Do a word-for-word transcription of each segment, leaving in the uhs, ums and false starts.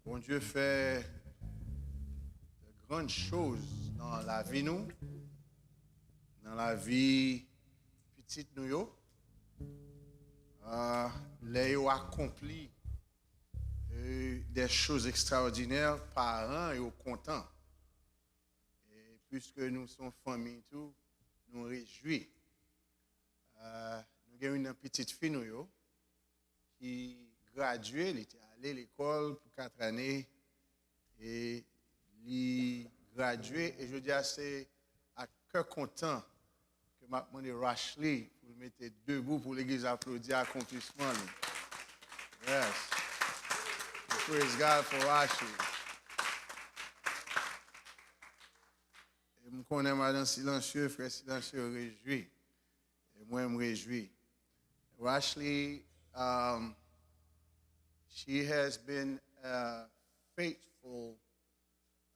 Bondye fè de grann choz nan lavi nou, nan lavi pitit nou yo. Ah, lè yo akonpli, euh, de choz ekstraòdinè, paran yo kontan. E piske nou se yon fanmi tou, nou rejwi. Ah, nou gen youn nan pitit fi nou yo ki gradye, li te ale lekòl pou kat ane, e li gradye, e jodi a se ak kè kontan ke m ap mande Rashley pou l mete debou pou legliz aplodi akonplisman li. Yes. Praise God for Rashley. E m konnen madan Silansye, frè Silansye rejwi. E mwen, m rejwi. Rashley, um, she has been a faithful,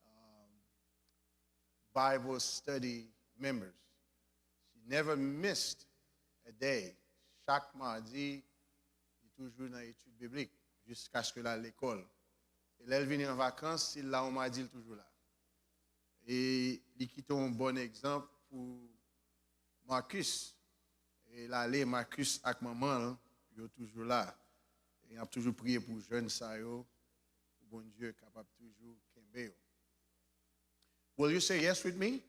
um, Bible study member. She never missed a day. Chak madi, li toujou nan etid biblik, jiskaske l al lekòl. E lè l vini an vakans, si l la yon madi, l toujou la. E li kite yon bon egzanp pou Marcus. E l ale, Marcus ak manman l, yo toujou la. E n ap toujou priye pou jèn sa yo, pou Bondye kapab toujou kenbe yo. Will you say yes with me?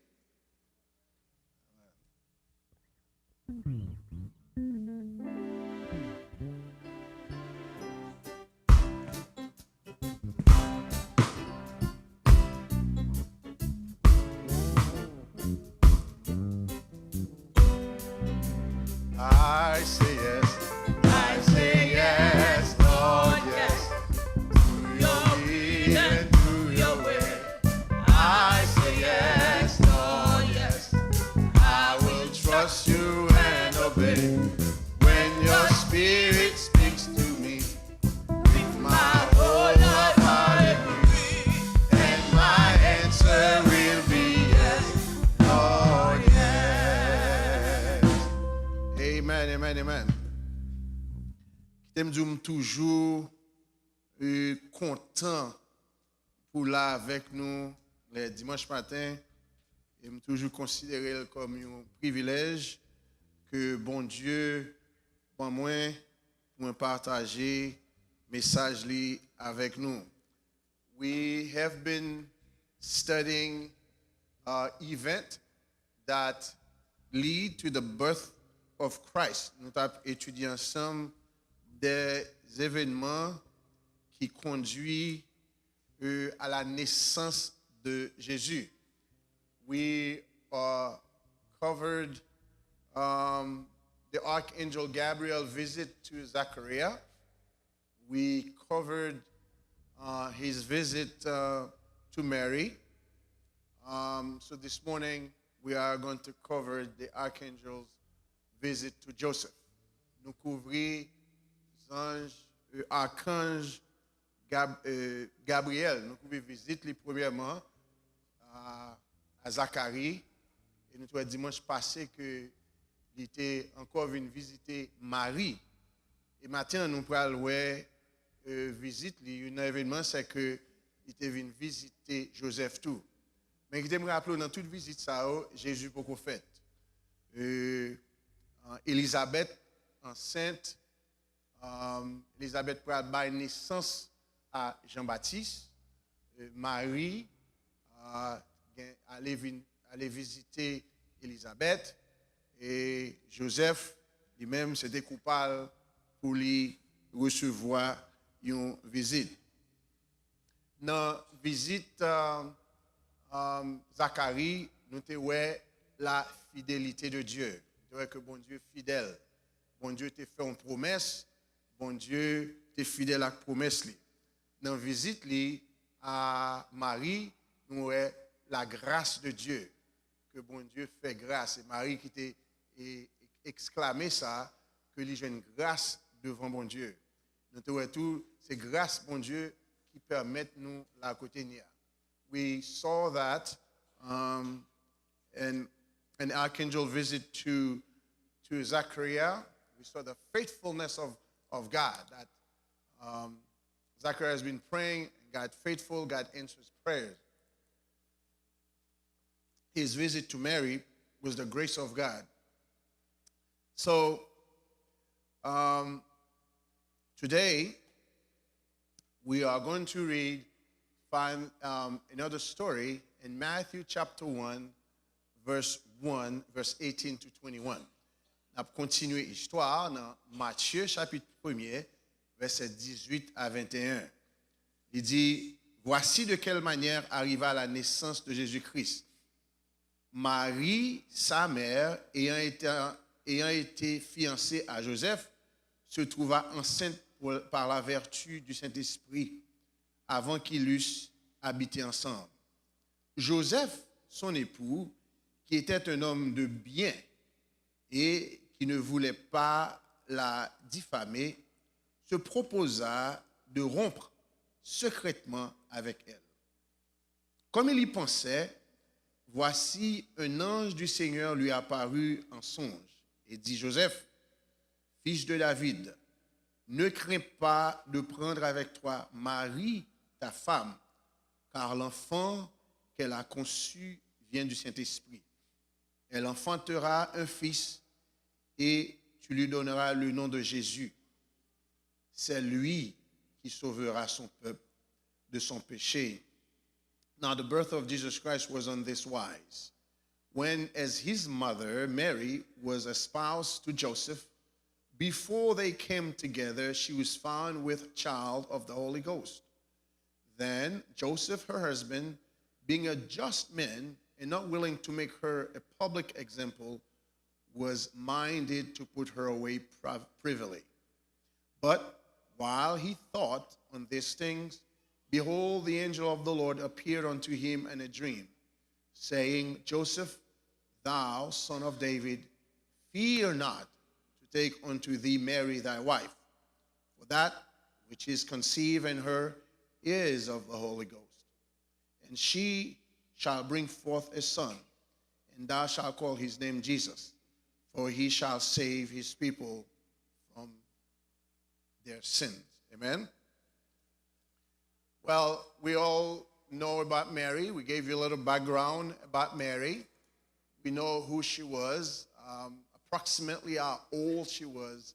I say yes, I say yes, Lord, yes, to your will and to your way. I say yes, Lord, yes, I will trust you and obey. When your spirit speaks to me, with my whole heart I agree, and my answer will be yes, Lord, yes. Amen, amen, amen. Kite m di w, m toujou, eh, kontan pou la avèk nou lè dimanch maten, e m toujou konsidere l kòm yon privilèj ke Bondye ban mwen pou mwen pataje mesaj li avèk nou. We have been studying, uh, event that lead to the birth of Christ. Nou t ap etidye ansanm de evènman ki kondui, euh, à la naissance de Jésus. We, uh, covered, um, the Archangel Gabriel visit to Zachariah. We covered, uh, his visit, uh, to Mary. Um, so this morning, we are going to cover the archangel's visit to Joseph. Nou kouvri zanj, euh, akanj Gab-, euh, Gabriyèl. Nou kouvri vizit li premyèman a, a Zakari. E nou te wè dimanch pase ke li te ankò vin vizite Mari. E maten an, nou pral wè, euh, vizit li. Youn nan evènman, se ke li te vin vizite Jozèf tou. Men kite m raple w, nan tout vizit sa yo, Jezi poko fèt. Euh, Elizabèt ansent, euh, Elizabèt pral bay nesans a Jan Batis. Euh, Mari, euh, gen, ale vin, ale vizite Elizabèt. E Jozèf, li menm, se te kou pa l pou li resevwa yon vizit. Nan vizit, euh, euh, Zakari, nou te wè la fidelite de Dye. Nou te wè ke Bondye fidèl. Bondye te fè yon pwomès, Bondye te fidèl ak pwomès li. Nan vizit li a Mari, nou wè la grâce de Dieu, ke Bondye fè gras. E Mari ki te, e, eksklame sa, ke li jwenn gras devan Bondye. Nou te wè tou, se gras Bondye ki pèmèt nou la kote n ye a. We saw that, um, an, an archangel visit to, to Zachariah. We saw the faithfulness of, of God, that, um, Zachariah has been praying, and God faithful, God answers prayers. His visit to Mary was the grace of God. So, um, today, we are going to read, find um, another story in Matthew chapter one, verse one, verse eighteen to twenty-one. N ap kontinye istwa a nan Matye chapit premye, vèsè dizuit a venteyen. Li di, Voici de quelle manière arriva la naissance de Jésus-Christ. Marie, sa mère, ayant été, ayant été fiancée à Joseph, se trouva enceinte pour- par la vertu du Saint-Esprit avant qu'ils eussent habité ensemble. Joseph, son époux, qui était un homme de bien et qui ne voulait pas la diffamer, se proposa de rompre secrètement avec elle. Comme il y pensait, voici un ange du Seigneur lui apparut en songe et dit, Joseph, fils de David, ne crains pas de prendre avec toi Marie, ta femme, car l'enfant qu'elle a conçu vient du Saint-Esprit. Elle enfantera un fils et tu lui donneras le nom de Jésus. C'est lui qui sauvera son peuple de son péché. Now, the birth of Jesus Christ was on this wise. When, as his mother, Mary, was espoused to Joseph, before they came together, she was found with child of the Holy Ghost. Then Joseph, her husband, being a just man and not willing to make her a public example, was minded to put her away priv- privily. But while he thought on these things, behold, the angel of the Lord appeared unto him in a dream, saying, Joseph, thou son of David, fear not to take unto thee Mary thy wife, for that which is conceived in her is of the Holy Ghost. And she shall bring forth a son, and thou shalt call his name Jesus, for he shall save his people from their sins. Amen. Well, we all know about Mary. We gave you a little background about Mary. We know who she was, um, approximately how old she was,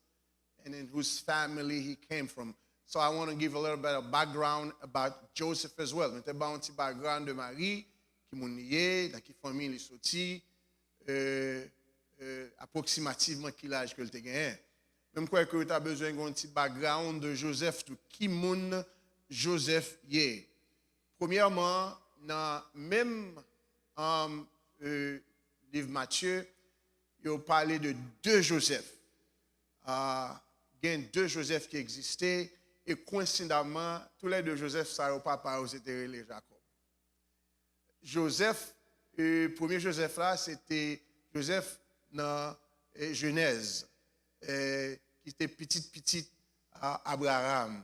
and in whose family he came from. So I want to give a little bit of background about Joseph as well. Mwen te ba yon ti background de Mari, ki moun li ye, nan ki fanmi li soti, euh, euh, apwoksimativman ki laj ke l te genyen. Men m kwè ke w ta bezwen gen yon ti background de Joseph tou. Ki moun Joseph ye? Premyèman, nan menm, um, euh, liv Matye, yo pale de de Joseph. Ah, gen de Joseph ki egziste, e koensidanman, toulède Joseph sa yo, papa yo se te rele Jakòb. Joseph, euh, premye Joseph la, se te Joseph nan, euh, Jenèz, euh, ki te pitit pitit a Abraram.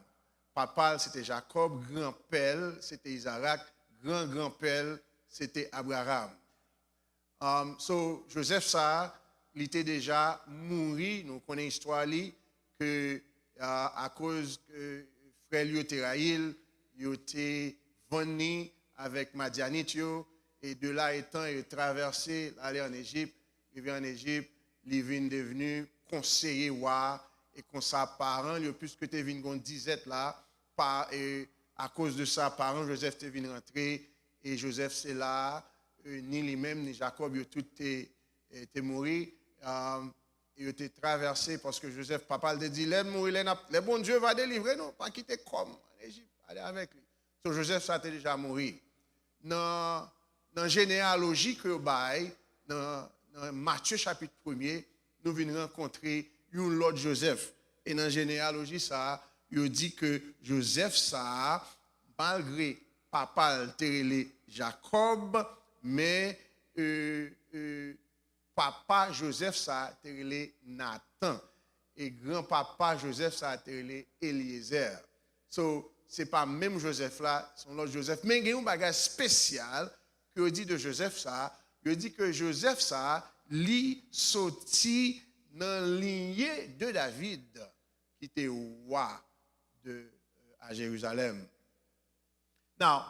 Papa l se te Jakòb, granpè l se te Izarak, gran granpè l se te Abraram. Um, so, Joseph sa a, li te deja mouri, nou konnen istwa li, ke, a, akoz ke frè l yo te rayi l, yo te vann li avèk Madyanit yo, e de la etan, yo travèse, l ale ann Ejip, rive ann Ejip, li vin devni konseye wa a, e konsa paran l yo, piske te vin gon dizèt la, pa, e akoz de sa, paran Joseph te vin rantre, e Joseph se la a, e ni li menm, ni Jakòb, yo tout te, e te mouri. Um, e yo te travèse, paske Joseph, papa l te di, lè m mouri, lè n ap, lè Bondye va delivre nou, pa kite kò m ann Ejip, ale avèk li. So, Joseph sa te deja mouri. Nan, nan jeneyaloji ke yo bay, nan, nan Matye chapit premye, nou vin rankontre yon lòt Joseph. E nan jeneyaloji sa a, yo di ke Joseph sa a, malgre papa l te rele Jakòb, men, euh, euh, papa Joseph sa a te rele Natan, e granpapa Joseph sa a te rele Eliezer. So, se pa menm Joseph la, se yon lòt Joseph. Men gen yon bagay espesyal ke yo di de Joseph sa a. Yo di ke Joseph sa a, li soti nan linye de David, ki te wa de, a Jerizalèm. Now,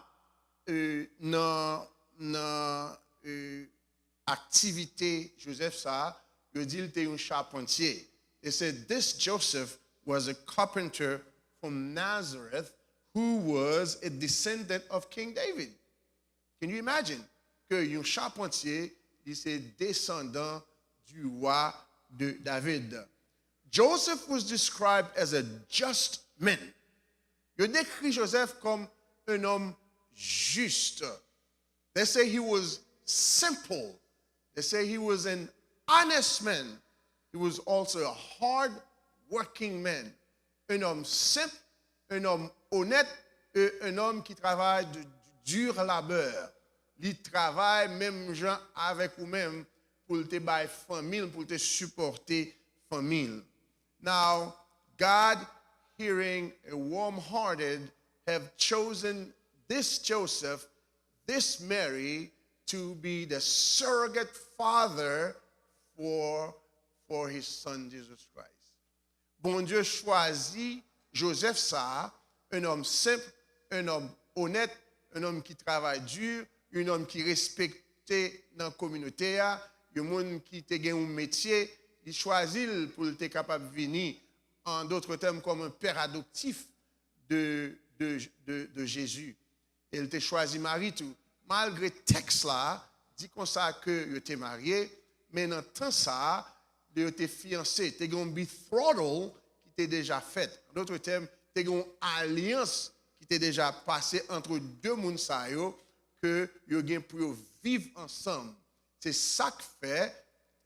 euh, nan, nan euh, aktivite Joseph sa, yo di l te yon chapantye. They said this Joseph was a carpenter from Nazareth who was a descendant of King David. Can you imagine? Ke yon chapantye, li se desandan du roi de David. Joseph was described as a just man. Yo dekri Joseph kòm un homme juste. They say he was simple. They say he was an honest man. He was also a hard working man. Un homme simple, un homme honnête, et un homme qui travaille de dur labeur. Li travay menm jan avèk ou menm pou l te bay fanmi l, pou l te sipòte fanmi l. Now, God, hearing a warm-hearted, have chosen this Joseph, this Mary, to be the surrogate father for, for his son Jesus Christ. Bondye chwazi Joseph sa, un homme simple, un homme honnête, un homme qui travaille dur, un homme qui respecté nan kominote a, yon moun ki te gen yon metye, li chwazi l pou l te kapab vini, en d'autres termes, comme un père adoptif de, de, de, de Jésus. E l te chwazi Mari tou. Malgre tèks la di konsa ke yo te marye, men nan tan sa a, lè yo te fiyanse, te gen yon betrothal ki te deja fèt. An dòt tèm, te gen yon alyans ki te deja pase ant de moun sa yo, ke yo gen pou yo viv ansanm. Se sa k fè,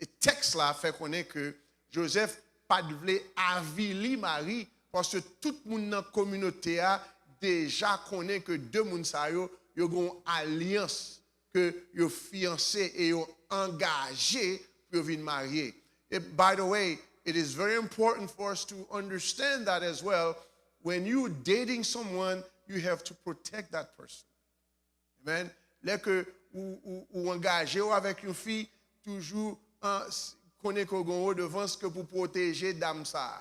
e tèks la fè konnen ke Joseph pa t vle avili Mari, paske tout moun nan kominote a deja konnen ke de moun sa yo, yo gen yon alyans, ke yo fiyanse e yo angaje pou yo vin marye. E, by the way, it is very important for us to understand that as well. When you dating someone, you have to protect that person. Amen. Lè ke ou, ou, ou angaje w avèk yon fi, toujou an, s- konnen ke w gen yon redevans ke pou pwoteje dam sa a.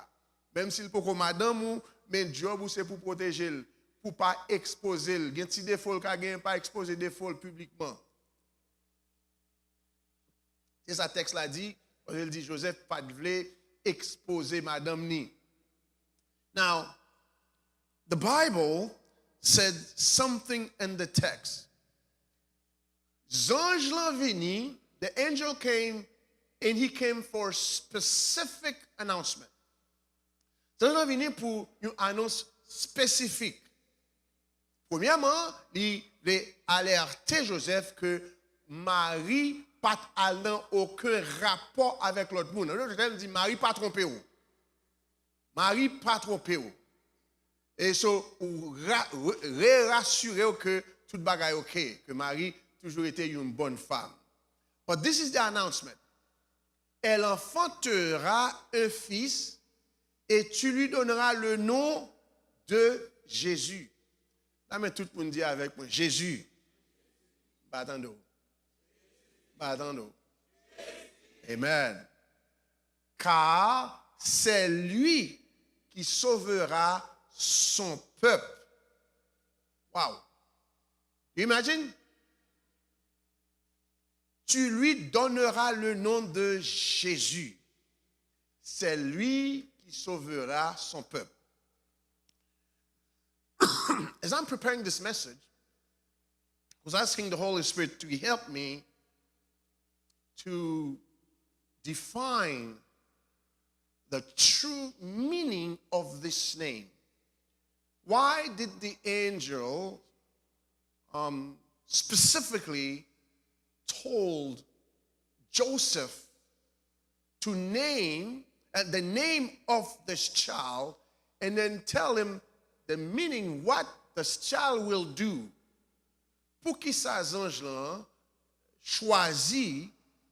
Menm si l poko madanm ou, men djòb ou se pou pwoteje l, pou pa ekspoze l. Gen ti defo l ka genyen, pa ekspoze defo l piblikman. Se sa tèks la di, paske l di Joseph pa t vle ekspoze madanm ni. Now, the Bible said something in the text. Zanj lan vini, the angel came, and he came for a specific announcement. Zanj lan vini pou yon anons espesifik. Premyèman, li vle alète Joseph ke Mari pa t al nan okenn rapò avèk lòt moun. An dòt tèm, li di, Mari pa twonpe w. Mari pa twonpe w. E so, ou ra- re- re-rasire w ke tout bagay oke, ke Mari toujou rete yon bòn fanm. But this is the announcement. Elle enfantera un fils et tu lui donneras le nom de Jésus. Sa men tout moun di avèk mwen, Jezi. M pa tande w. M pa tande w. Amen. Car c'est lui qui sauvera son peuple. Wow. You imagine? Tu lui donneras le nom de Jésus. C'est lui qui sauvera son peuple. As I'm preparing this message, I was asking the Holy Spirit to help me to define the true meaning of this name. Why did the angel um, specifically told Joseph to name uh, the name of this child and then tell him the meaning, what this child will do? Poukisa zanj lan chwazi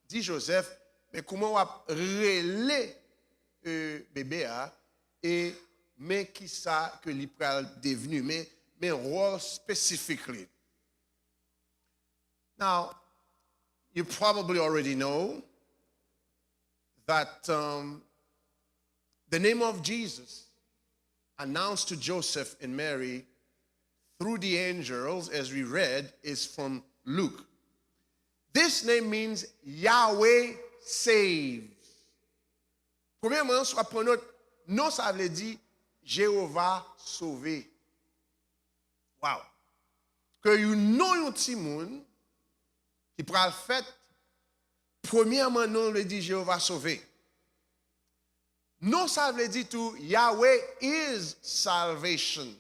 di Joseph, men kouman w ap rele euh, bebe a, e men kisa ke li pral devni, men, men wòl spesifik li. Now, you probably already know that um, the name of Jesus announced to Joseph and Mary through the angels, as we read, is from Luke. This name means Yahweh saves. Premyèman, si w ap pran nòt, non sa a vle di Jewova sove. Wow! Ke yon non yon timoun ki pral fèt, premyèman, non vle di Jewova sove. Non sa a vle di tou Yahweh is salvation.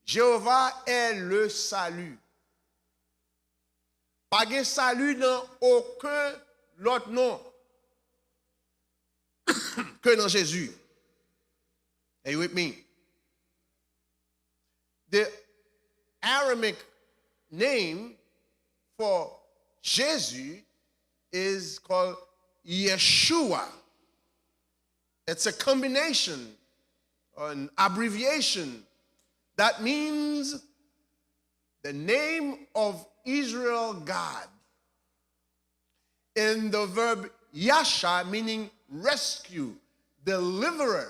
Jewova est le salut. Pa gen sali nan okenn lòt non ke nan Jezi. Are you with me? The Aramaic name for Jésus is called Yeshua. It's a combination, an abbreviation, that means the name of Israel God. And the verb yasha, meaning rescue, deliverer.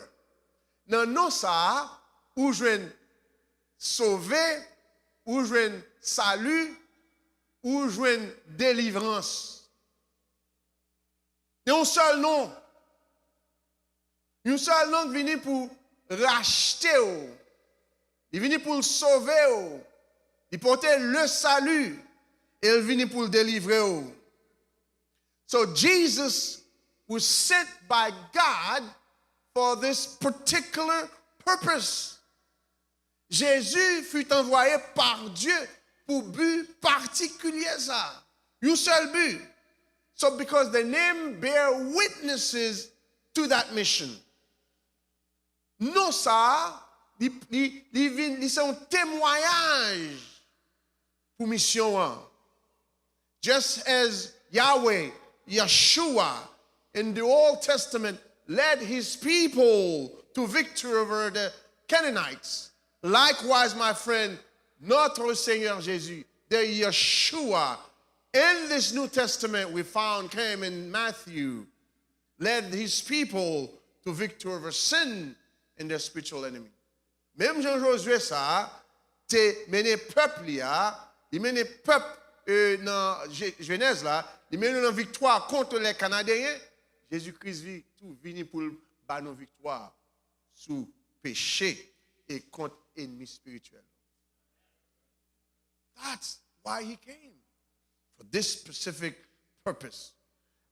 Nan non sa a, ou jwenn sove, ou jwenn sali, ou jwenn delivrans. Gen yon sèl non. Yon sèl non k vini pou rachte w. Li vini pou l sove w. Li pote le salut. E l vini pou l delivre w. So Jesus was sent by God for this particular purpose. Jésus fut envoyé par Dieu pour but particulier sa. Yon sèl but. So because the name bear witnesses to that mission. Non sa a, li, li, li vin, li se yon temwayaj pou misyon an. Just as Yahweh, Yeshua, in the Old Testament led his people to victory over the Canaanites, likewise, my friend, notre Seigneur Jésus, the Yeshua, in this New Testament we found came in Matthew, led his people to victory over sin and their spiritual enemy. Menm jan Jozye sa a te mennen pèp li a, li mennen pèp, e, nan Je-, Jenèz la, li mennen yo nan viktwa kont lè Kanadeyen, Jezi Kris vi-, tou vini pou l ba nou viktwa sou peche e kont enmi espirityèl. That's why he came, for this specific purpose.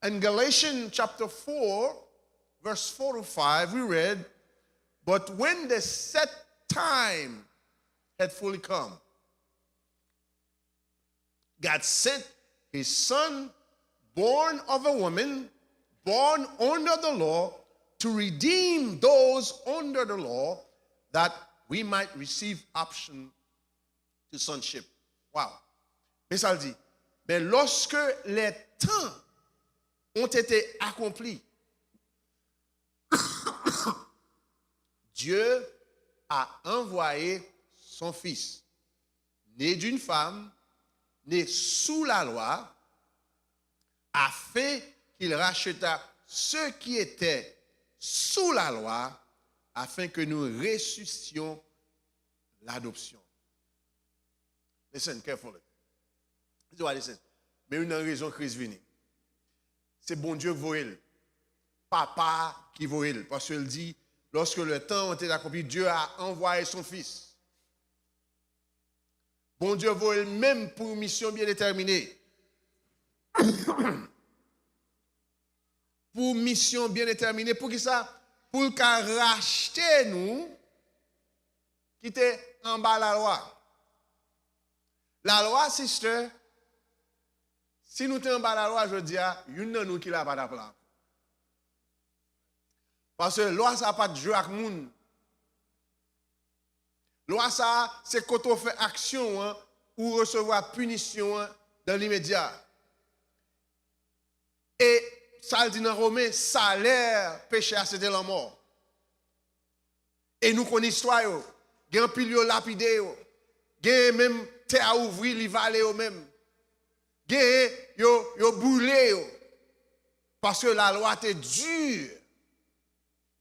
In Galatians chapter four, verse four to five, we read, "But when the set time had fully come, God sent his Son, born of a woman, born under the law, to redeem those under the law, that we might receive option to sonship." Wow. Men sa l di, "Mais lorsque les temps ont été accomplis, Dieu a envoyé son Fils, né d'une femme, né sous la loi, afin qu'il racheta ceux qui étaient sous la loi, afin que nous ressuscitions l'adoption." Listen carefully. This is what it says. Men youn nan rezon Kris vini. Se Bondye ki voye l. Papa ki voye l. Paske l di, "Lorsque le temps était accompli, Dieu a envoyé son Fils." Bondye voye l menm pou yon misyon byen detèmine. Pou yon misyon byen detèmine. Poukisa? Pou l ka rachte nou ki te anba lalwa. Lalwa, sister, si nou te anba lalwa jodi a, youn nan nou ki la pa t ap la. Paske lwa sa a pa t jwe ak moun. Lwa sa a, se kote w fè aksyon an, ou resevwa pinisyon an dan limedya. E sa l di nan Women, salè peche a se te lanmò. E nou konn istwa yo. Gen anpil yo lapide yo. Gen menm tè a ouvri, li vale yo menm. Gen yo, yo boule yo. Paske lalwa te di.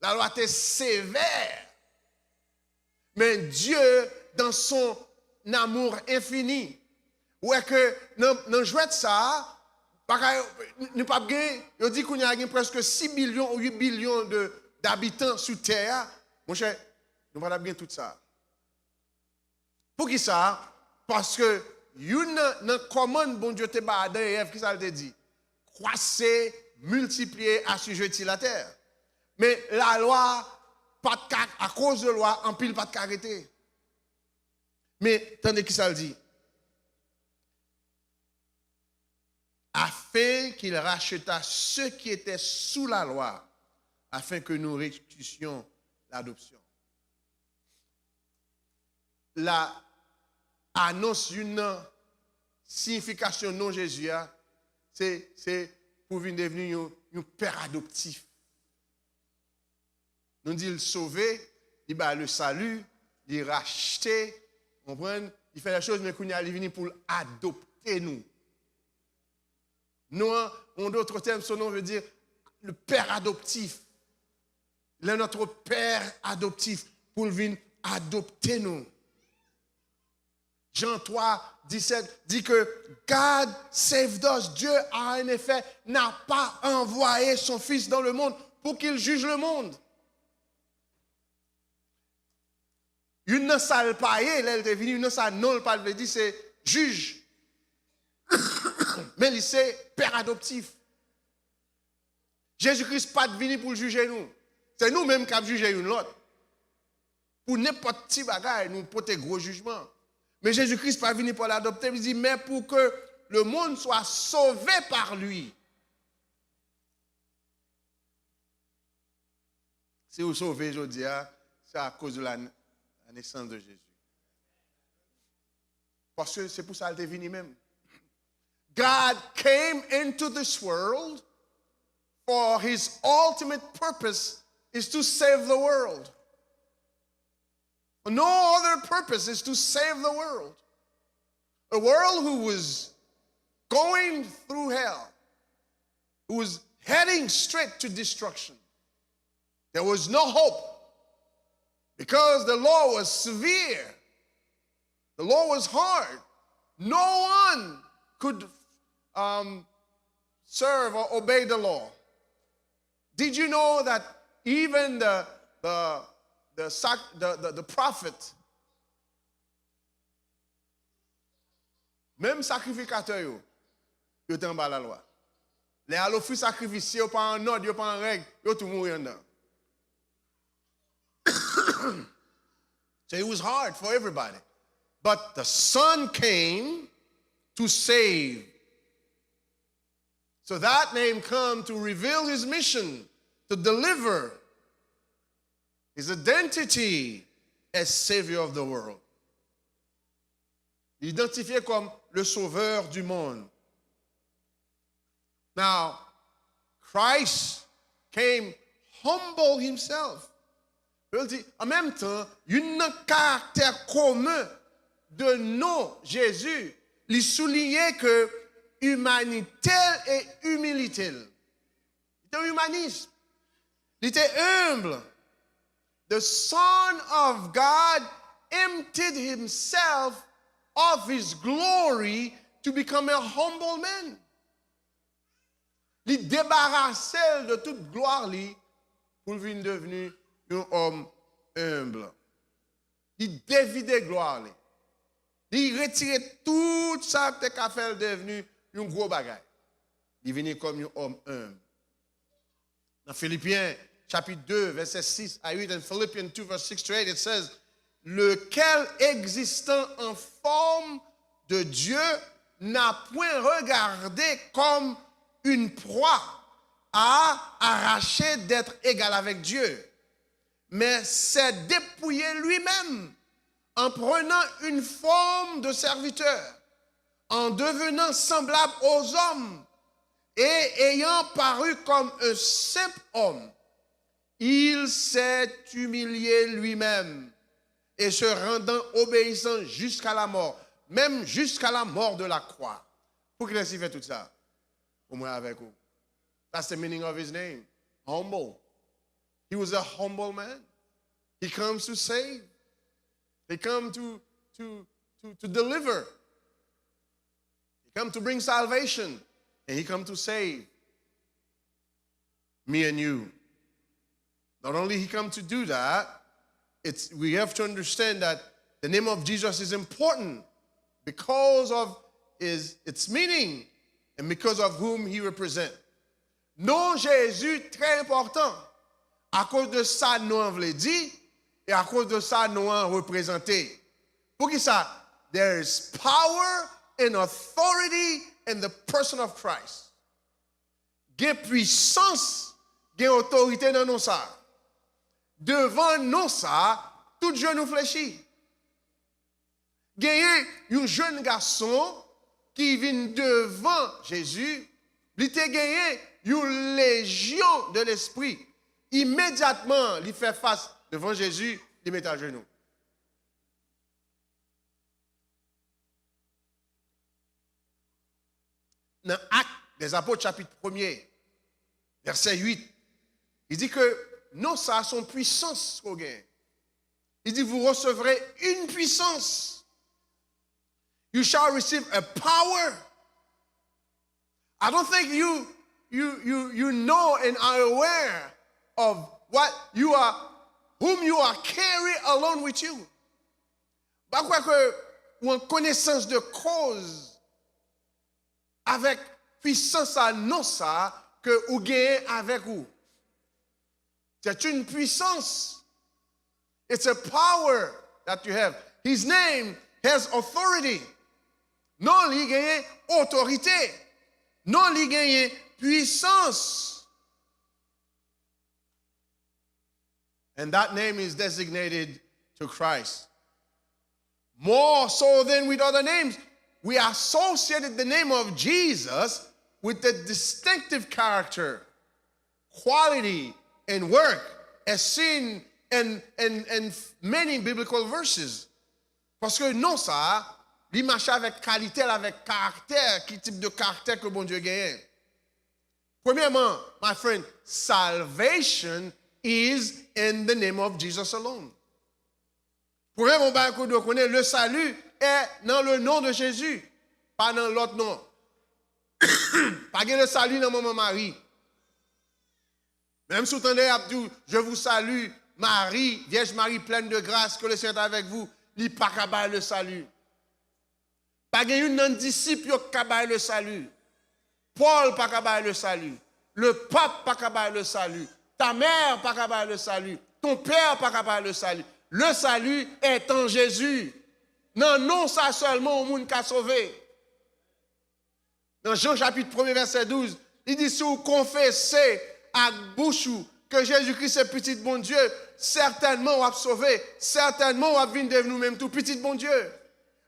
Lalwa te sevè. Men Dieu, dans son un amour infini. Ou wè ke nan, nan jwèt sa a, bagay, nou p ap gen, yo di kounye a gen prèske sis bilyon ou uit bilyon de, d'abitan sou tè a. Monchè, nou pa t ap gen tout sa. Poukisa? Paske youn nan, nan kòmann Bondye te ba Adan e Èv, kisa l te di? Croissez, multipliez, assujettis la terre. Men lalwa pa t ka, akoz de lwa, anpil pa t ka rete. Men tande kisa l di. Afin qu'il racheta ceux qui étaient sous la loi, afin que nous reçussions l'adoption. La anons youn nan siyifikasyon non Jezi a, se, se pou vin devni yon, yon pè adoptif. Nou di l sove, li bay le salut, li rachte, konprann, li fè lè choz, men kounye a li vini pou l adopte nou. Non, en d'autres termes, son nom veut dire le père adoptif. Il est notre père adoptif pou l vin adopte nou. Jean trois, dix-sept di ke God saved us. Dieu a en effet n'a pas envoyé son Fils dans le monde pour qu'il juge le monde. Youn nan sa l pa ye, lè l te vini, youn nan sa non l pa t vle di, se jij. Men li se pè adoptif. Jezi Kris pa t vini pou l jije nou. Se nou menm k ap jije youn lòt. Pou nenpòt ti bagay, nou pote gwo jijman. Men Jezi Kris pa vini pou l adopte, li di, mais pour que le monde soit sauvé par lui. Si w sove jodi a, se akoz de la, la naissance de Jésus. Paske se pou sa l te vini menm. God came into this world for his ultimate purpose is to save the world. No other purpose is to save the world. A world who was going through hell, who was heading straight to destruction. There was no hope because the law was severe. The law was hard. No one could um, serve or obey the law. Did you know that even the, the, the, sac, the, the, the prophet, menm sakrifikatè yo, yo te anba lalwa. Lè y al ofri sakrifis, si yo pa an nòd, yo pa an règ, yo tou mouri anndan. So it was hard for everybody. But the Son came to save. So that name come to reveal his mission to deliver his identity as Savior of the world. Li idantifye kòm le Sauveur du monde. Now, Christ came humble himself. Yo di, an menm tan, youn nan karaktè komen de non Jezi, li souliye ke imanite l e imilite l. Li te imanis. Li te humble. The Son of God emptied himself of his glory to become a humble man. Li debarase l de tout glwa li pou l vin devni yon òm humble. Li devide glwa li. Li retire tout sa k te ka fè l devni yon gwo bagay. Li vini kòm yon òm humble. Dans Philippiens chapitre deux, versets six à huit, and Philippians two, verse six to eight, it says, lequel, existant en forme de Dieu, n'a point regardé comme une proie à arracher d'être égal avec Dieu, mais s'est dépouillé lui-même en prenant une forme de serviteur, en devenant semblable aux hommes, et ayant paru comme un simple homme, il s'est humilié lui-même et se rendant obéissant jusqu'à la mort, même jusqu'à la mort de la croix. Poukisa li fè tout sa? Pou mwen avèk ou. That's the meaning of his name. Humble. He was a humble man. He comes to save. He come to, to, to, to deliver. He come to bring salvation, and he come to save me and you. Not only he come to do that, it's, we have to understand that the name of Jesus is important because of his, its meaning and because of whom he represent. Non Jezi trè enpòtan akoz de sa non an vle di e akoz de sa non an reprezante. Poukisa? There is power and authority in the person of Christ. Gen pwisans, gen otorite nan non sa. Devan non sa, tout jenou flechi. Genyen yon jèn gason ki vin devan Jezi, li te genyen yon lejyon de lespri. Imedyatman li fè fas devan Jezi, li met ajenou. Nan Actes des Apôtres, chapit premye, vèsè uit, li di ke non sa a se yon pwisans ke w genyen. Li di, vous recevrez une puissance. You shall receive a power. I don't think you, you, you, you know and are aware of what you are, whom you are carry along with you. Pa kwè ke ou an konesans de koz avèk pwisans a non sa ke ou genyen avèk ou. C'est une puissance. It's a power that you have. His name has authority. Non li genyen otorite. Non li genyen pwisans. And that name is designated to Christ. More so than with other names, we associated the name of Jesus with the distinctive character, quality, and work as seen in, in, in many biblical verses. Paske non sa a, li mache avèk kalite l, avèk karaktè, ki tip de karaktè ke Bondye genyen. Premyèman, my friend, salvation is in the name of Jesus alone. Premyèman, bagay ke w dwe konnen, le salut est dans le nom de Jésus, pa nan lòt non. Pa gen le salut nan manman Mari. Menm si w tande y ap di w, je vous salue, Marie, Vierge Marie, pleine de grâce, que le Seigneur est avec vous, li pa ka bay le salut. Pa gen youn nan disip yo k ka bay le salut. Pòl pa ka bay le salut. Le pap pa ka bay le salut. Ta mère pa ka bay le salut. Ton père pa ka bay le salut. Le salut est en Jésus. Nan non sa sèlman yon moun ka sove. Nan Jan chapit premye vèsè douz, li di, si w konfese ak bouch ou ke Jezi Kris se Pitit Bondye, sètènman w ap sove, sètènman w ap vin devni ou menm tou pitit Bondye.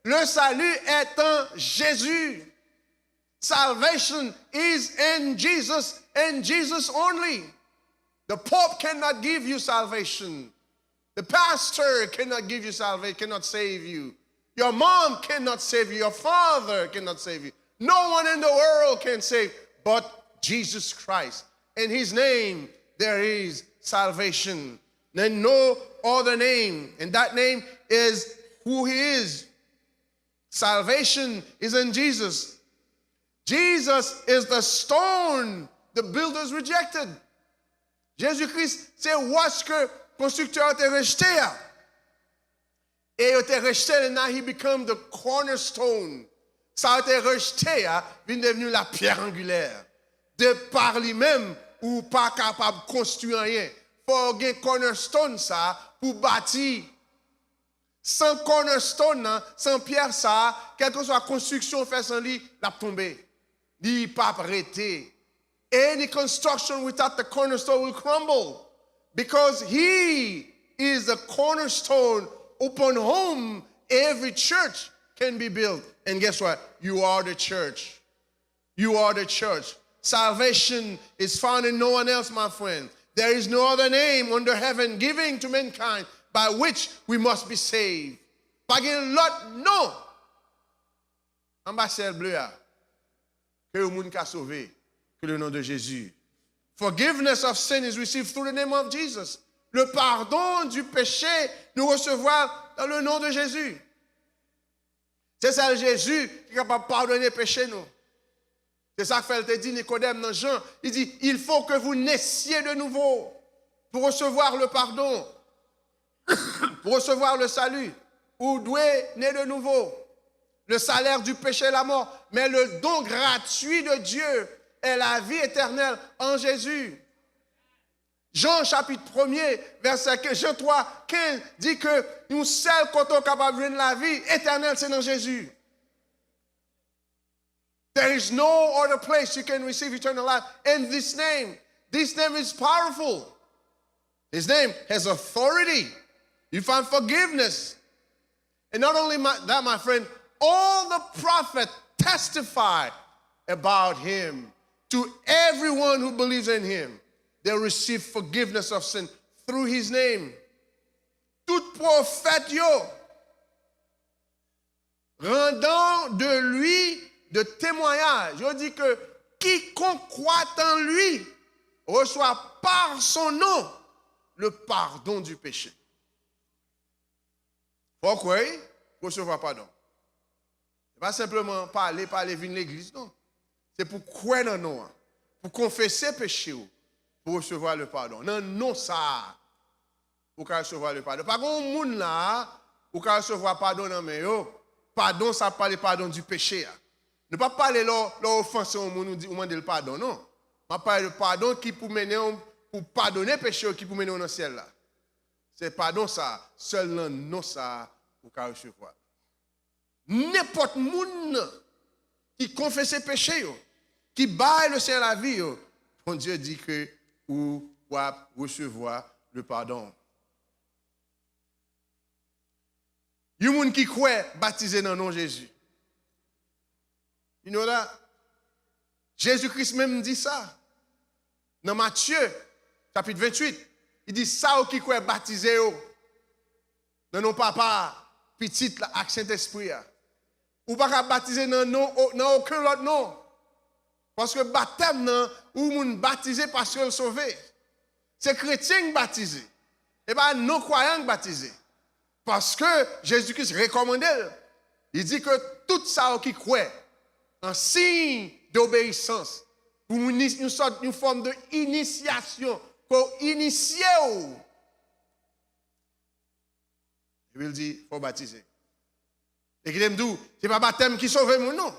Le salut est en Jésus. Salvation is in Jesus and Jesus only. The Pope cannot give you salvation. The pastor cannot give you salvation, cannot save you. Your mom cannot save you. Your father cannot save you. No one in the world can save but Jesus Christ. In his name, there is salvation. And no other name. And that name is who he is. Salvation is in Jesus. Jesus is the stone the builders rejected. Jezi Kris se wòch ke konstriktè yo te rejte a. E yo te rejte l, and now he become the cornerstone. Sa yo te rejte a vin devni la pierre angulaire. De pa li menm, ou pa kapab konstwi anyen. Fò w gen cornerstone sa pou bati. San cornerstone nan, san pyè sa a, kèlkeswa konstriksyon w fè san li, l ap tonbe. Li p ap rete. Any construction without the cornerstone will crumble, because he is the cornerstone upon whom every church can be built. And guess what? You are the church. You are the church. Salvation is found in no one else, my friend. There is no other name under heaven given to mankind by which we must be saved. Pa gen lòt non anba syèl ble a ke yon moun ka sove ke le non de Jezi. Forgiveness of sin is received through the name of Jesus. Le pardon du péché, nous recevons dans le nom de Jésus. Se sèl Jezi ki kapab padone peche nou. Se sa k fè l te di Nikodèm nan Jan, li di, il faut que vous naissiez de nouveau pour recevoir le pardon, pour recevoir le salut. Ou dwe ne de nouvo. Le salaire du péché est la mort, mais le don gratuit de Dieu est la vie éternelle en Jésus. Jean chapitre premier, verset quinze, Jean trois, quinze dit que yon sèl kote ou kapab jwenn lavi etènèl, se nan Jezi. There is no other place you can receive eternal life in this name. This name is powerful. His name has authority. You find forgiveness. And not only my, that, my friend, all the prophets testify about him to everyone who believes in him. They receive forgiveness of sin through his name. Tout pwofèt yo rendant de lui de témoignage. Yo di ke quiconque croit en lui reçoit par son nom le pardon du péché. Fò w kwè, wi, pou resevwa padon. Se pa senpleman pale, pale, vin legliz, non. Se pou kwè nan non an, pou konfese peche w, pou resevwa le padon. Nan non sa a, ou ka resevwa le padon. Pa gen yon moun la a, ou ka resevwa padon nan men yo. Padon, sa ap pale padon di peche a. Nou pa pale lè w, lè w ofanse yon moun, ou di, ou mande l padon, non. M ap pale de padon ki pou mennen w, pou padone peche yo, ki pou mennen w nan syèl la. Se padon sa a, sèl nan non sa a, ou ka resevwa. Nenpòt moun ki konfese peche yo, ki bay le Senyè lavi yo, Bondye di ke ou w ap resevwa le padon. Yon moun ki kwè batize nan non Jezi. You know that? Jezi Kris menm di sa. Nan Matye, chapit venntuit, li di, sa yo ki kwè batize yo nan non Papa a, Pitit la ak Sentespri a. Ou pa ka batize nan non, nan okenn lòt non. Paske batèm nan, ou moun batize paske l sove. Se kretyen k batize. E pa non kwayan k batize. Paske Jezi Kris rekòmande l. Li di ke tout sa yo ki kwè, an siy dobeyisans, pou yon, yon sòt, yon fòm de inisyasyon, ke w inisye w. Epi l di, fò w batize. E kite m di w, se pa batèm ki sove moun, non.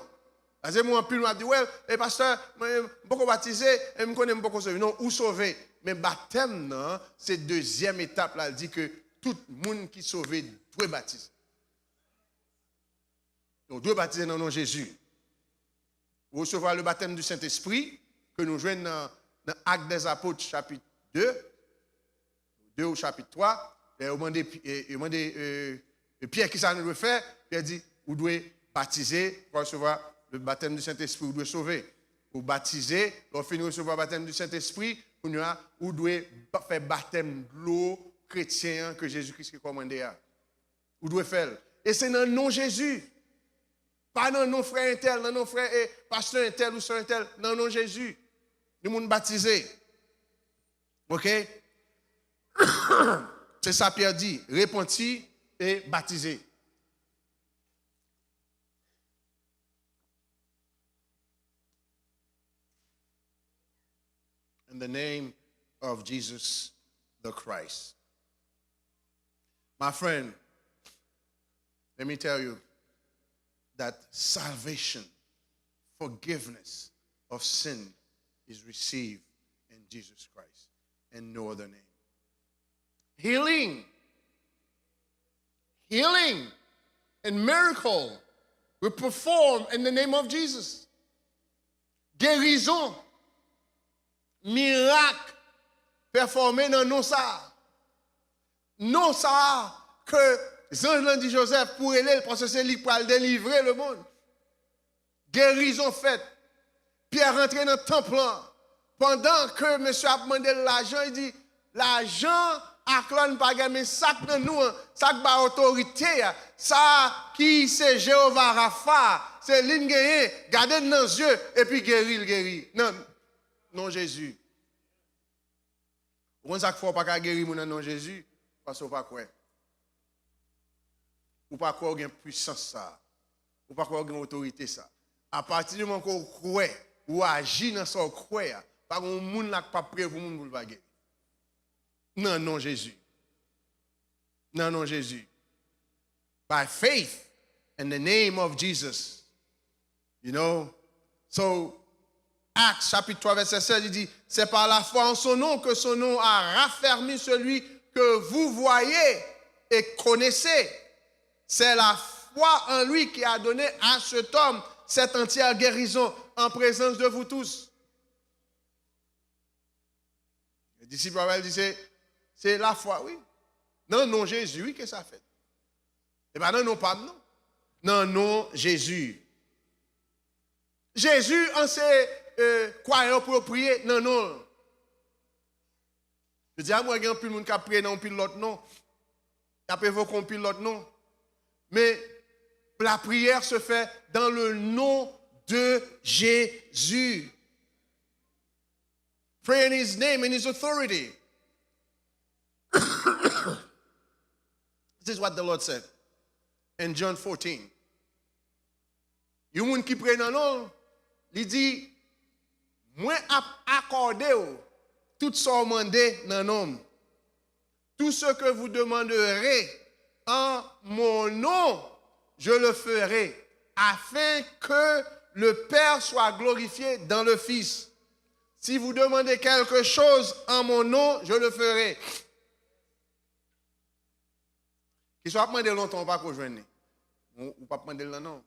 Paske moun anpil moun ap di, well, e pastè, mwen, m poko batize, e m konnen m poko sove. Non, ou sove. Men batèm nan, se dezyèm etap la, l di ke tout moun ki sove dwe batize. Donk, dwe batize nan non Jezi. Ou resevwa le baptême du Saint-Esprit, ke nou jwenn nan, nan Actes des Apôtres, chapit de, de ou chapit twa, lè yo mande, Pi- e, yo mande e, e Pyè, kisa nou dwe fè? Pyè di, ou dwe batize, ou resevwa le baptême du Saint-Esprit, ou dwe sove. Ou batize, lè w fin resevwa batèm du Saint-Esprit, kounye a, ou dwe ba- fè batèm dlo kretyen an ke Jezi Kris rekòmande a. Ou dwe fè l. E se nan non Jezi. Pa nan non frè entèl, nan non frè e pastè entèl ou sè entèl, nan non Jezi. Yon moun batize. Oke? Se sa Pyè di, repanti e batize. In the name of Jesus the Christ. My friend, let me tell you that salvation, forgiveness of sin is received in Jesus Christ and no other name. Healing, healing and miracle we perform in the name of Jesus. Gerizon, mirak pèfòme nan non sa a. Non sa a ke zanj lan di Jozèf pou rele l, paske se li k pral delivre lemonn. Gerizon fèt. Pyè rantre nan tanp lan. Pandan ke mesye ap mande l lajan, li di, lajan ak lò n pa gen, men sa k nan nou an, sa k bay otorite a, sa ki se Jewova Rafa, se li n genyen, gade n nan zye, epi geri l geri. Nan non Jezi. Ou konn sa k fè w pa ka geri moun nan non Jezi? Paske w pa kwè. Ou pa kwè w gen pwisans sa a. Ou pa kwè w gen otorite sa. Apati di moman ke w kwè, ou aji nan sa w kwè a, pa gen yon moun la k p ap priye pou moun pou l pa geri. Nan non Jezi. Nan non Jezi. By faith in the name of Jesus. You know? So, Acts chapitre trois, verset seize, il dit, c'est par la foi en son nom que son nom a raffermi celui que vous voyez et connaissez. C'est la foi en lui qui a donné à cet homme cette entière guérison en présence de vous tous. Disip Pawèl di se, se lafwa, wi. Nan non Jezi, wi, ke sa fèt. E pa nan non pa m, non. Nan non Jezi. Jezi an se, euh, kwayan pou yo priye nan non l. Jodi a, mwen gen anpil moun k ap priye nan yon pil lòt non. Y ap evoke yon pil lòt non. Men, la prière se fait dans le nom de Jésus. Pray in his name and his authority. This is what the Lord said in John fourteen. Yon moun ki pre nan non l, li di, mwen ap akòde w tout sa w mande nan non m. Tout ce que vous demanderez en mon nom, je le ferai, afin que le Père soit glorifié dans le Fils. Si vous demandez quelque chose en mon nom, je le ferai. Kesyon w ap mande lontan, ou pa ko jwenn li. Ou, ou p ap mande l nan non.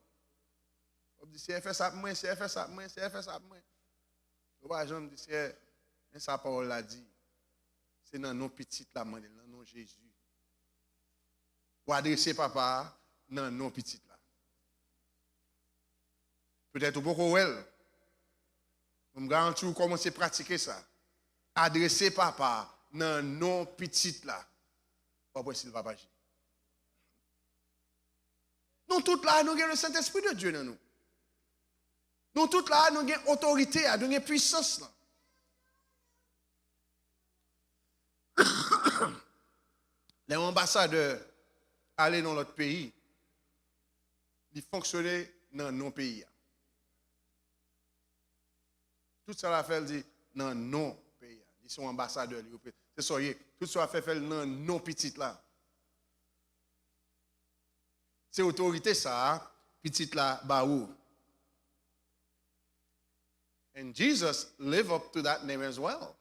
W ap di, Seyè, fè sa pou mwen, Seyè, fè sa pou mwen, Seyè, fè sa pou mwen. Ou pa janm di, Seyè, men sa pawòl la di. Se nan non pitit la m mande l, nan non Jezi. Ou adrese papa a nan non pitit la. Petèt ou poko wè l. M garanti w kòmanse pratike sa. Adrese papa a nan non pitit la. W ap wè si l p ap aji. Nou tout la, nou gen le Saint-Esprit de Dieu nan nou. Nou tout la, nou gen otorite a, nou gen pwisans lan. Lè yon anbasadè ale nan lòt peyi, li fonksyone nan non peyi a. Tout sa l ap fè, l di nan non peyi a. Li se yon anbasadè, li reprezante. Se sa w ye. Tout sa w ap fè, fè l nan non pitit la. Se otorite sa a pitit la ba ou. And Jesus live up to that name as well.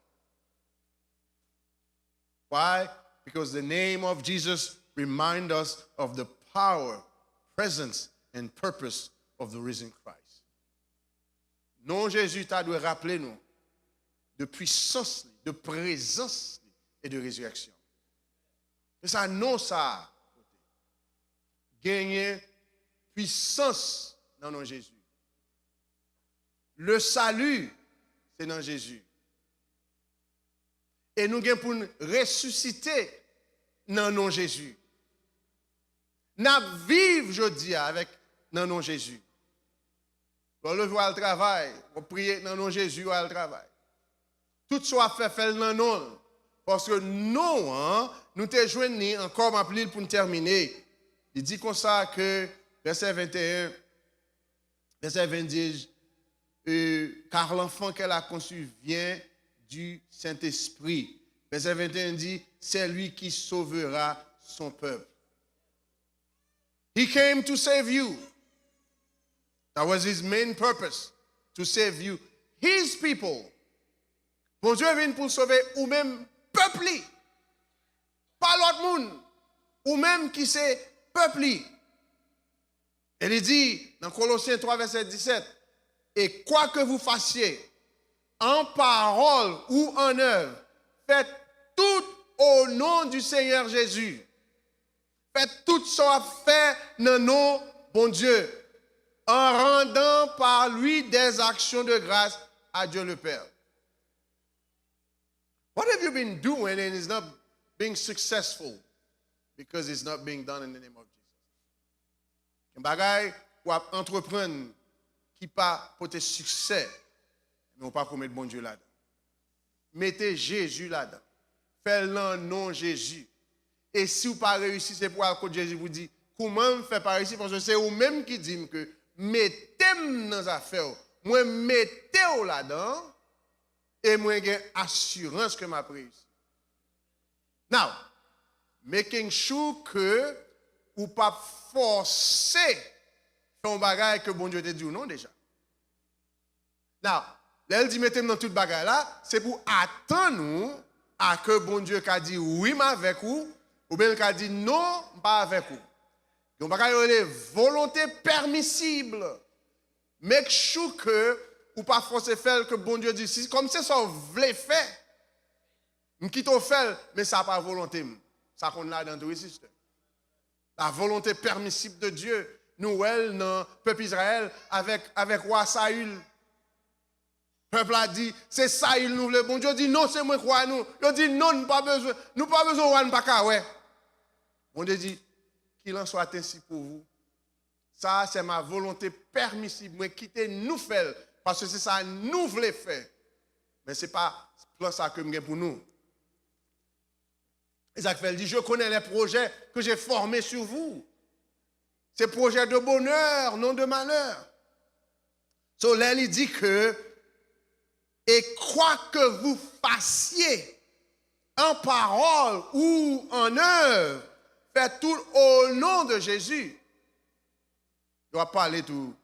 Why? Because the name of Jesus remind us of the power, presence, and purpose of the risen Christ. Non Jezi ta dwe raple nou de pwisans li, de prezans li e de rezirèksyon. Se sa non sa a pote. Genyen pwisans nan non Jezi. Le salut, se nan Jezi. E nou gen pou n resisite nan non Jezi. N ap viv jodi a avèk nan non Jezi. Lè w leve w al travay, w ap priye nan non Jezi, w al travay. Tout sa w ap fè, fè l nan non l. Paske non an, nou te jwenn li ankò, m ap li l pou n tèmine. Li di konsa ke, vèsè venteyen, vèsè ven di, euh, car l'enfant qu'elle a conçu vient du Saint-Esprit. Vèsè venteyen di, c'est lui qui sauvera son peuple. He came to save you. That was his main purpose, to save you, his people. Bondye vin pou l sove ou menm pèp li. Pa lòt moun. Ou menm ki se pèp li. E li di nan Kolosyen twa vèsè disèt, et quoi que vous fassiez, en parole ou en œuvre, faites tout au nom du Seigneur Jésus. Fè tout sa w ap fè nan non Bondye, en rendant par lui des actions de grâce à Dieu le Père. What have you been doing and it's not being successful? Because it's not being done in the name of Jesus. Gen bagay w ap antreprann ki pa pote siksè, men w pa ko met Bondye ladan. Mete Jezi ladan. Fè l nan non Jezi. E si w pa reyisi, se pou w al kot Jezi pou di, Kouman m fè pa reyisi? Paske se ou menm ki di m ke mete m nan zafè w. Mwen mete w ladan, e mwen gen asirans ke m ap reyisi. Now, making sure ke ou p ap fòse fè yon bagay ke Bondye te di w non deja. Now, lè l di mete m nan tout bagay la, se pou atann ou a ke Bondye ka di wi, m avèk ou, oubyen l ka di non, m pa avèk ou. Yon bagay yo rele volonte pèmisib. Make sure ke ou pa fòse fè l, ke Bondye di, si, kòm se sa w vle fè, m kite w fè l, men sa pa volonte m. Sa konn ladan tou, wi, sister. La volonté permissible de Dieu. Nou wè l nan pèp Izrayèl avèk, avèk wa Sayil. Pèp la di, se Sayil nou vle. Bondye di, non, se mwen k wa nou. Yo di, non, nou pa bezwen, nou pa bezwen wa, nou pa ka wè. Bondye di, qu'il en soit ainsi pour vous. Sa a, c'est ma volonté permissible. Mwen kite nou fè l, paske se sa nou vle fè. Men se pa plan sa ke m gen pou nou. E sa k fè l di, je connais les projets que j'ai formés sur vous. C'est projet de bonheur, non de malheur. So, lè li di ke, et quoi que vous fassiez, en parole ou en œuvre, faites tout au nom de Jésus. Yo ap pale tou,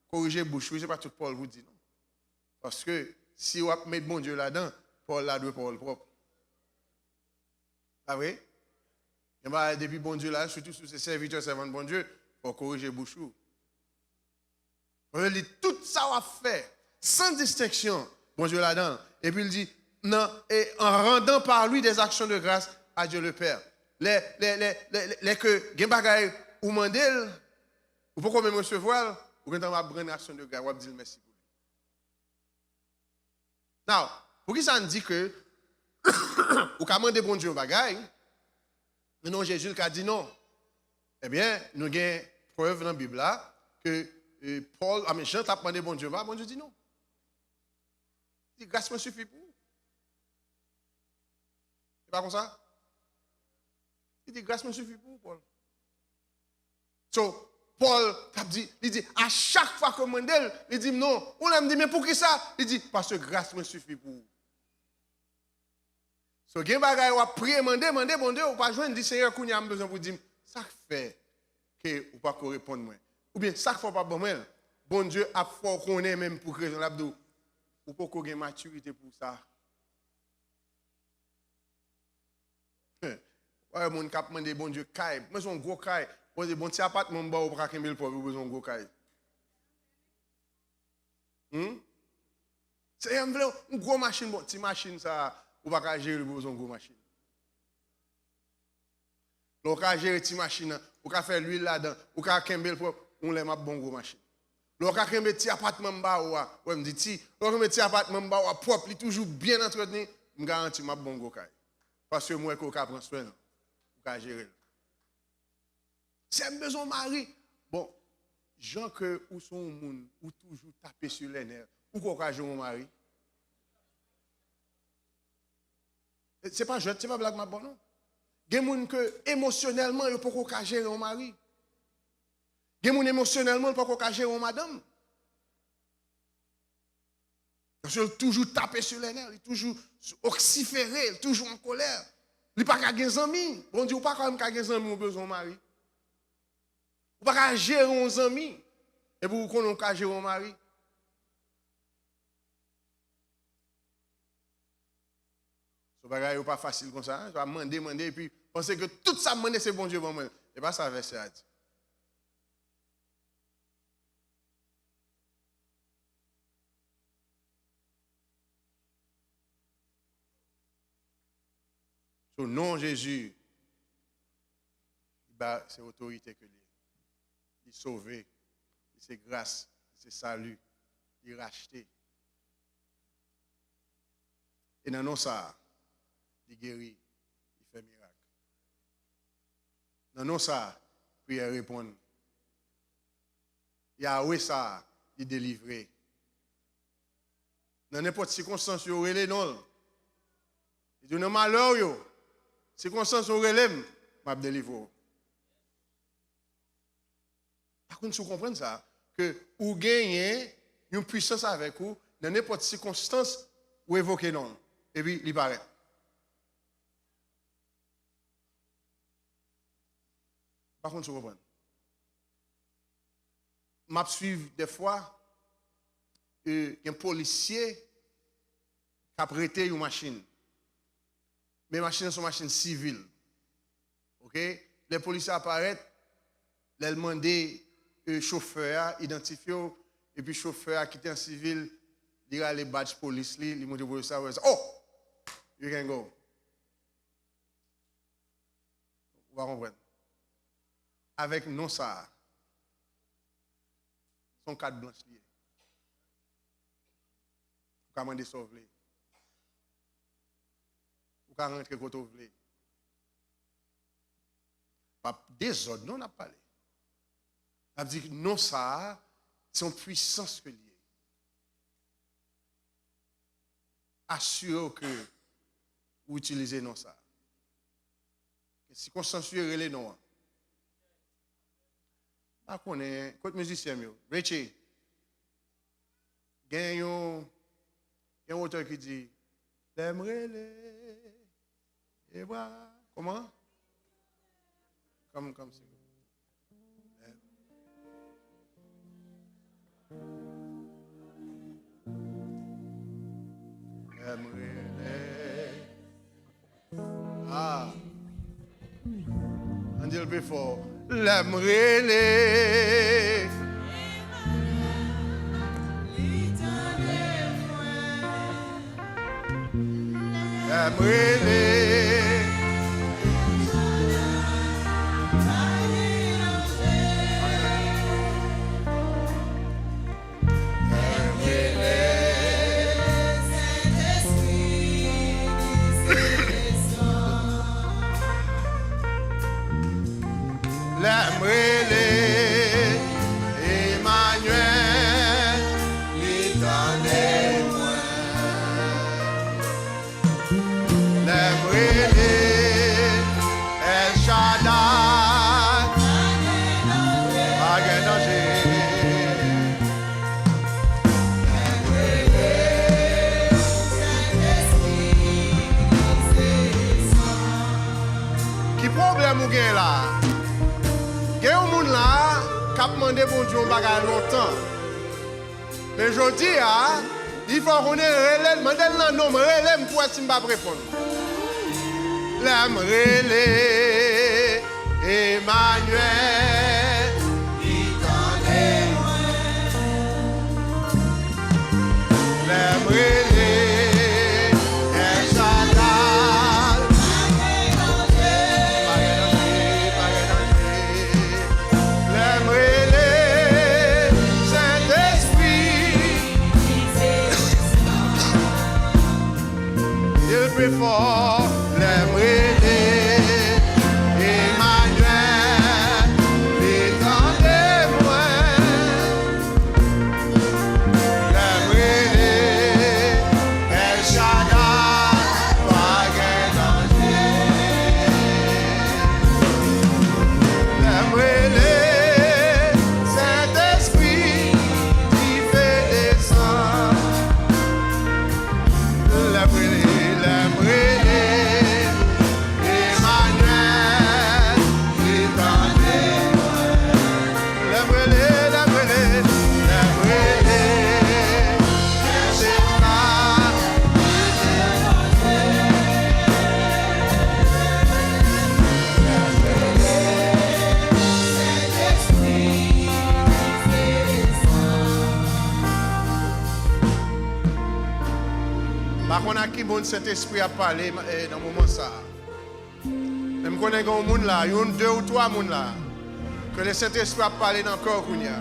korije bouch ou, se pa tout pawòl pou di non. Paske si w ap met Bondye ladan, pawòl la dwe pawòl pwòp. Pa vre? Gen bagay depi Bondye la, sitou si w se sèvitè, sèvant Bondye, fò w korije bouch ou. Bondye di, tout sa w ap fè, san distenksyon, Bondye ladan. Epi l di, nan, et en rendant par lui des actions de grâce à Dieu le Père. Lè, lè, lè, lè, lè, lè ke gen bagay ou mande l, ou poko menm resevwa l, ou gentan ap rann aksyon de grâce, w ap di l mèsi pou li. Now, poukisa n di ke ou ka mande Bondye yon bagay, men non Jezi l ka di non? Ebyen, nou gen prèv nan Bib la ke, e, Pòl, a, men Jan t ap mande Bondye yon bagay, Bondye di non. Li di, gras mwen sifi pou ou. Se pa konsa? Li di, gras mwen sifi pou ou, Pòl. So, Pòl t ap di, li di, a chak fwa ke m mande l, li di m non. Ou lè m di, men poukisa? Li di, paske gras mwen sifi pou ou. So, gen bagay w ap priye, mande, mande Bondye, ou pa jwenn, di, Senyè, kounye a m bezwen pou di m, sa k fè ke ou pa ko reponn mwen? Oubyen, sa k fè w pa ban mwen l? Bondye ap fè w konnen menm pou k rezon, l ap di w, ou poko gen matirite pou sa. Wè, moun k ap mande Bondye kay. Mwen se yon gwo kay. Bondye, bon, ti apatman m ba w, ou pa ka kenbe l pwòp, ou bezwen yon gwo kay. Hmm? Senyè, m vle yon gwo machin. Bon, ti machin sa a, ou pa ka jere l pou bezwen yon gwo machin. Lè w ka jere ti machin nan, ou ka fè lwil ladan, ou ka kenbe l pwòp, yon lè m ap ba w yon gwo machin. Lè w ka kenbe ti apatman m ba ou a, wè m di ti, lè w kenbe ti apatman m ba ou a pwòp, li toujou byen antreteni, m garanti m ap ba w yon gwo kay. Paske m wè ke w ka pran swen l, ou ka jere l. Sè m bezwen yon mari. Bon, jan ke ou se yon moun, ou toujou tape sou lè nè, ou kwè w ka jere yon mari? Se pa jwèt, se pa blag m ap ba w non. Gen moun ke emosyonèlman, yo poko ka jere yon mari. Gen moun emosyonèlman, yo poko ka jere yon madanm. Paske l toujou tape sou lè nè, li toujou oksifere, li toujou an kolè. Li pa ka gen zanmi. Bondye, ou pa ka menm ka gen zanmi, ou bezwen yon mari. Ou pa ka jere yon zanmi, epi ou konnen ou ka jere yon mari. So, bagay yo pa fasil konsa, hein? Se pa mande, mande, epi panse ke tout sa m mande, se Bondye ban mwen. E pa sa vèsè a di. So, non Jezi, li ba, se otorite ke li ye. Li sove, li se gras, li se sali, li rachte. E nan non sa a, li geri, li fè mirak. Nan non sa a, priyè reponn. Yawe sa a, li delivre. Nan nenpòt sikonstans yo, rele non l. Li di w nan malè w yo, sikonstans yo, rele m, m ap delivre w. konn si w konprann sa, ke ou genyen yon pwisans avèk ou nan nenpòt sikonstans ou evoke non l, epi li parèt. M pa konn si w konprann. M ap swiv dèfwa, e, gen polisye k ap rete yon machin. Men machin nan se yon machin sivil. Oke? Lè polisye a parèt, lè l mande, e, chofè a idantifye w, epi chofè a ki te an sivil, li rale badj polis li, li montre polis la, wè sa. Oh! You can go. Ou pa konprann. Avèk non sa a, se yon kat blanch li ye. Ou ka mande sa w vle. Ou ka rantre kote w vle. Pa dezòd non n ap pale. N ap di non sa a, se yon pwisans ke l ye. Asire w ke ou itilize non sa a. Ke sikonstans yo rele non an. M pa konnen, kot mizisyen m yo? Richie, gen yon, gen yon otè ki di, lè m rele, e bra, kòman? Kòm, kòm si. Lè m rele. Ah. Ann di l pi fò. Lè m rele. Lè m rele. Lè m rele Emanyèl, li tande mwen. Lè m rele El Shaddai, pa gen danje. Lè m rele Sentespri, li desann. Ki pwoblèm ou gen la? Gen yon moun la k ap mande Bondye yon bagay lontan. Men jodi a, li fè w konnen, rele l, mande l nan non m, rele m pou wè si m p ap reponn. Lè m rele Emanyèl, li tande mwen. Lè m rele El Shaddai, pa gen danje, pa gen danje. Lè m rele Sentespri, di l pi fò. Lè m rele Emanyèl, li tande mwen. Lè m rele El Shaddai, pa gen danje. Lè m rele Sentespri, dife desann. Lè m rele, lè m rele Emanyèl, li tande mwen. Lè m rele, lè m rele, lè m rele, se pa. M pa konn ak ki moun Sentespri ap pale, eh, nan moman sa a. Men m konnen gen yon moun la, youn, de ou twa moun la, ke Lesentespri ap pale nan kè w kounye a.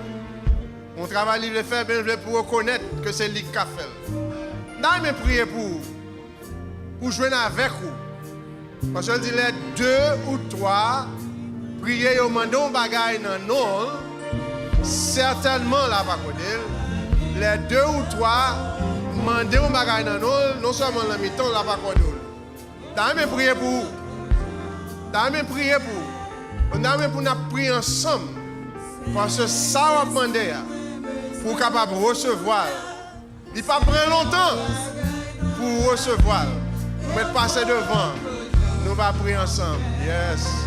Yon travay li vle fè, men l vle pou w rekonèt ke se li k ka fè l. M ta renmen priye pou ou, pou w jwenn avèk ou. Paske l di, lè de ou twa priye, yo mande yon bagay nan non l, sètènman l ap akòde l. Lè de ou twa mande yon bagay nan non l, non sèlman l nan mitan w, l ap akòde w l. M ta renmen priye pou ou. M ta renmen priye pou ou. M ta renmen pou n ap priye ansanm. Paske sa w ap mande a, pou w kapab resevwa l, li p ap pran lontan pou w resevwa l. Mèt pase devan, nou va priye ansanm. Yes.